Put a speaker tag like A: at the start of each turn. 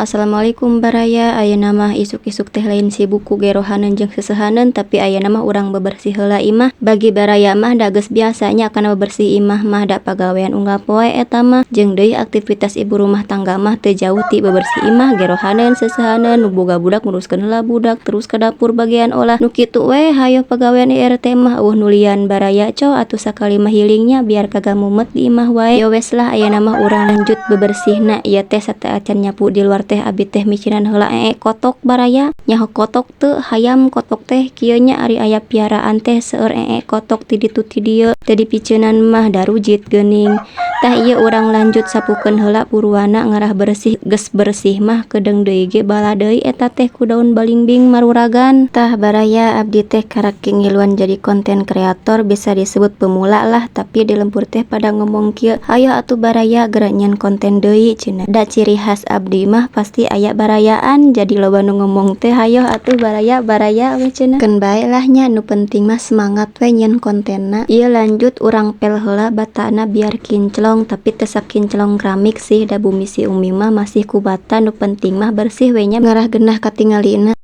A: Assalamualaikum, baraya. Ayeuna mah isuk-isuk teh lain sibuk ku gerohaneun jeung seusehaneun, tapi ayeuna mah urang bebersih heula imah. Bagi baraya mah da geus biasa nya kana bebersih imah mah, da pagawean unggal poe eta mah. Jeung deui aktivitas ibu rumah tangga mah teu jauh ti bebersih imah, gerohaneun, seusehaneun, nu boga budak nguruskeun heula budak, terus ka dapur bagian olah. Nu kitu we hayoh pagawean IRT mah, euweuh nu lian, baraya. Co atuh sakali mah healing nya, biar kagak mumet di imah wae. Yo wes lah, ayeuna mah urang lanjut bebersihna. Ieu teh sateuacan nyapu di luar teh abi teh micinan heula ee kotok, baraya. Nyaho kotok teu? Hayam kotok teh kieu nya, ari aya piaraan teh seueur ee kotok ti ditu ti dieu, teu dipiceunan mah darujit geuning. Tah, ieu urang lanjut sapukeun heula buruanna ngarah bersih. Geus bersih mah kedeung deui ge bala deui eta teh ku daun balingbing maruragan. Tah baraya, abdi teh karak ngiluan jadi konten kreator, bisa disebut pemula lah, tapi di lembur teh pada ngomong kieu, "Hayoh atuh baraya, geura nyieun konten deui," cenah. Da ciri khas abdi mah pasti aya barayaan, jadi loba nu ngomong teh, "Hayoh atuh baraya, baraya we," cenah. Keun bae lah nya, nu penting mah semangat we nyieun kontenna. Ieu lanjut urang pel heula batana biar kinclong, tapi teu sakinclong keramik sih, da bumi si Umi mah masih ku bata. Nu penting mah bersih we nya, ngarah genah katingalina.